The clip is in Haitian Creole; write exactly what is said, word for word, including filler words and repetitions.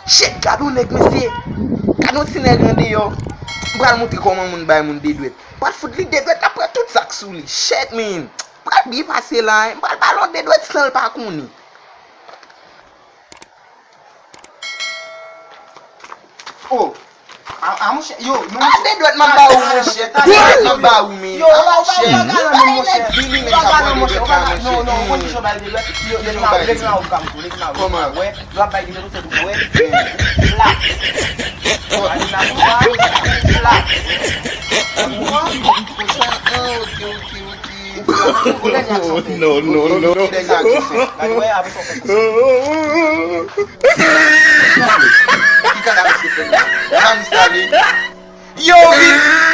Shit, gad yon nèg, mesye. Gad yon ti nèg andeyò. M pral montre kòman moun bay moun de dwèt. M pral fout li de dwèt, l ap pran tout sa k sou li. Shit, man. M pral byen pase la, hein. M pral ba l yon de dwèt san l pa konnen. Oh. A, a, monchè, yo, non, a, de dwèt m ap ba ou, monchè. De dwèt m ap ba ou, men. Yo, ou pa, ou pa, ou pa galan menm, monchè. Ou pa galan, monchè. Ou pa galan, non, non, ou konn kijan w bay de dwèt. Yo, lèk nan, lèk nan ou ka m tou, lèk nan ou. Kòman? Wè, lè w ap bay de dwèt, ou fè pou wè. Flap. Flap. Ou konprann? Ah, ok, ok, ok. No, no, no. Ki dènye aksyon fè? Gade, wè, apre sa, w fè konsa. Ki kadav misye fè menm? Gade misye ale. Yo, vit!